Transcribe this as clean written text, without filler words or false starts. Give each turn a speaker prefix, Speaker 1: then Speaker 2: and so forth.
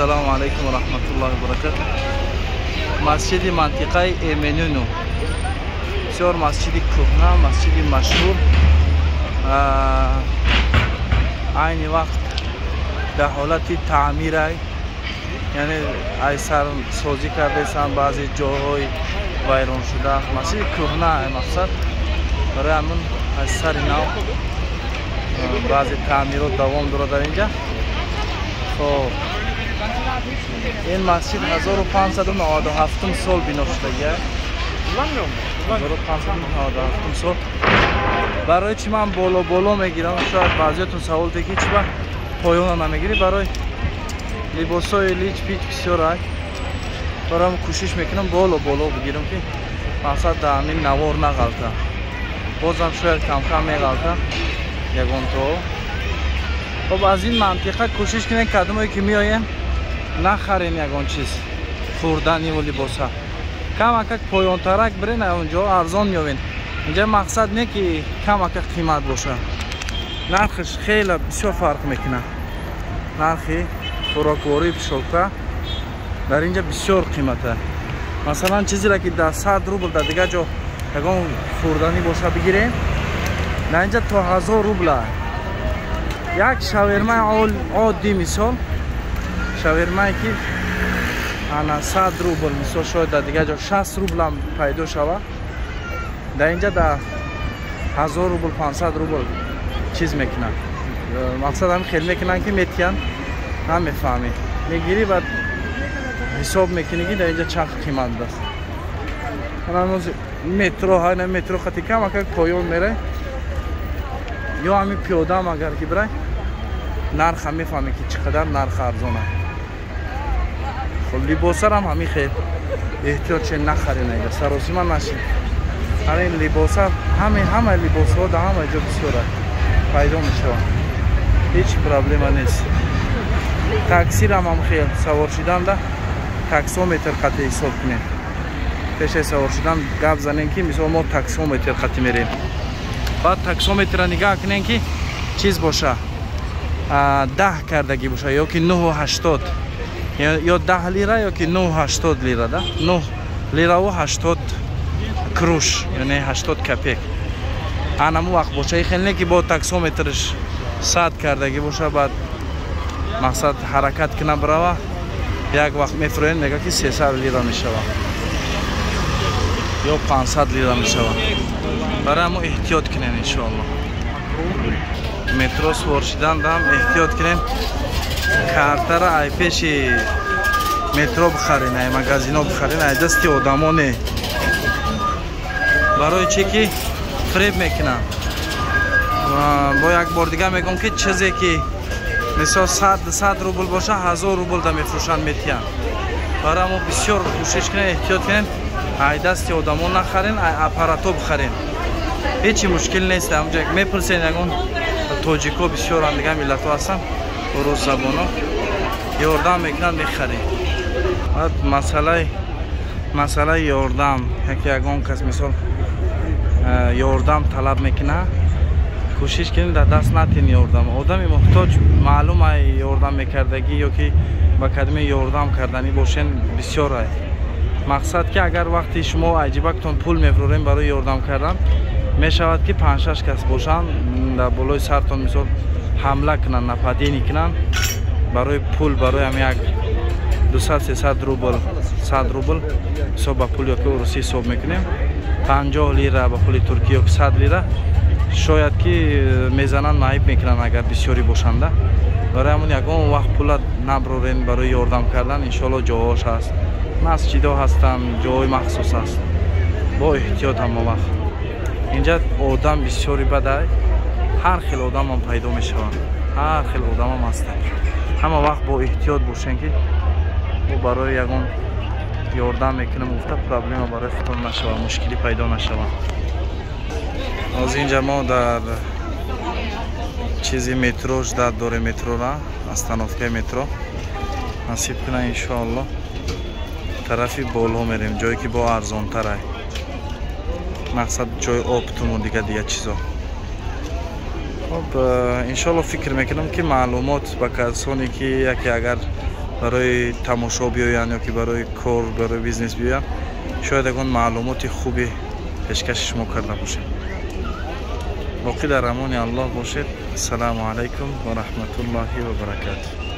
Speaker 1: Ассалому алайкум ва раҳматуллоҳи ва баракатуҳ. Масҷиди мантиқаи Эминönü. Бисёр масҷиди кӯҳна, масҷиди машҳур. Айни вақт дар ҳолати таъмирай, яъне айсарсозӣ кардаистанд баъзе ҷойҳои вайроншуда. Масҷиди кӯҳна мақсад, барои ҳамин аз сари нав баъзе таъмирот давом дорад дар инҷа. Хоб, ин масҷид 1597 сол бино шудагия, 1597 сол. Барои чӣ ман боло боло мегирам? Шояд баъзиётон савол те, ки чӣ ба поёна намегирӣ? Барои либосҳои лич пич бисёр ай, барои кӯшиш мекунам боло боло бигирам, ки мақсад дар ҳамин навор нағалта. Бозам шояд камкам меғалта ягонто. Хоб, аз ин мантиқа кӯшиш кунем, кадомое ки меоем, нахарем ягон чиз хӯрданиву либоса. Камакак поёнтарак бирен, онҷо арзон меёбен. Инҷа мақсад не ки камакак қимат боша, нархаш хеле бисёр фарқ мекунад. Нархи хӯроквории пишока дар инҷа бисёр қимата. Масалан, чизеро ки дар 100 рубл дар дигар ҷо ягон хӯрданӣ боша бигирем, дар инҷа то 1000 рубла як шавермаи оддӣ. Мисол, шавермае ки ана 100 рубл, мисол, шояд дар дигар ҷо 60 рублам пайдо шавад, дар инҷа дар 1000 рубл, 500 рубл чиз мекунанд. Мақсад, ҳами хел мекунанд, ки метиҳанд, намефаҳмӣ, мегирӣ, баъд ҳисоб мекунӣ, ки дар инҷа чанд қимат аст. Метро ҳайна, метро хати камакак поён мерай ё ҳами пиёдаам агар ки бирай, нарха мефаҳмӣ, ки чӣ қадар нарх арзона. Хоб, либосарам ҳами хел эҳтиёт шен, нахарен, ага саросима нашин. Ҳамин либоса, ҳама либосҳо дар ҳама ҷо бисёра пайдо мешаванд, ҳеҷ проблема нест. Таксирам ҳам хел, савор шиданда таксометр қати ҳисоб кунем. Пешаи савор шудан гап занем, ки мисол мо таксометр қати мерем. Баъд таксометрра нигаҳ кунем, ки чиз боша, 10 кардагӣ боша ё ки 9,80, ё 10 лира, ё ки 9,80 лира, да 9 лираву 80 круш, яъне 80 копек, анаму вақт боша. И хел не, ки бо таксометрш 100 кардагӣ боша, баъд мақсад ҳаракат кина бирава, як вақт мефурӯен, мега, ки 300 лира мешава ё 500 лира мешава. Барои ҳамо эҳтиёт кунем, иншоалло. Метро сувор шидандам эҳтиёт кунем, картара ай пеши метро бихарен, ай магазино бихарен, ай дасти одамо не. Барои чӣ ки фиреб мекунанд. Бо як бор дига мегӯм, ки чизе ки мисол 100 рубл боша, 1000 рубл да мефурӯшанд, метиҳанд. Барои мо бисёр кӯшиш кунем, эҳтиёт кунем, ай дасти одамо нахарен, ай аппарато бихарен, ҳечи мушкил нест. Ҳамҷа мепурсен, ягон тоҷико бисёранд, дигар миллатҳо ҳастанд, урусзабоно ёрдам мекунанд, мехарем. Баъд масъалаи ёрдам, яке ягон кас мисол ёрдам талаб мекунад, кӯшиш кунем дар даст натин ёрдам. Одами муҳтоҷ маълум ай, ёрдам мекардагӣ ё ки ба кадоме ёрдам карданӣ бошен, бисёр ай. Мақсад, ки агар вақти шумо айҷибактон пул мефурорем барои ёрдам кардан, мешавад, ки панҷшаш кас бошанд, дар болои сартон мисол ҳамла кунанд, нападение кунанд барои пул, барои ҳам як 200, 300 рубл, 100 рубл ҳисоб ба пул, ёки урусӣ ҳисоб мекунем, 50 лира ба пули туркӣ ёки 100 лира, шояд ки мезананд, маиб мекунанд, агар бисёрӣ бошанда. Барои ҳамон ягон вақт пула наброрем барои ёрдам кардан. Иншоалло, ҷоҳош ҳаст, масҷидҳо ҳастанд, ҷоҳои махсус ҳаст, бо эҳтиёт. Ҳама вақт инҷа одам бисёри бадай, ҳар хел одамам пайдо мешаванд, ҳар хел одамам ҳастанд. Ҳама вақт бо эҳтиёт бошем, ки мо барои ягон ёрдам мекунем гуфта, проблема барои худтон нашавад, мушкилӣ пайдо нашавад. Ҳозир инҷа мо дар чизи метро ждать дорем, метрора, остановкаи метро. Насиб кунад, иншоалло, тарафи боло мерем, ҷое ки бо арзонтарай, мақсад ҷои оптуму дига дига чизо. Хоб, иншоалло, фикр мекунам, ки маълумот ба касоне ки яке агар Барои тамошо биёянд ё ки барои кор, барои бизнес биёянд, шояд ягон маълумоти хуби пешкаши шумо карда бошем. Боқӣ дар амони Аллоҳ бошед. Ассалому алайкум ва раҳматуллоҳи ва баракатуҳ.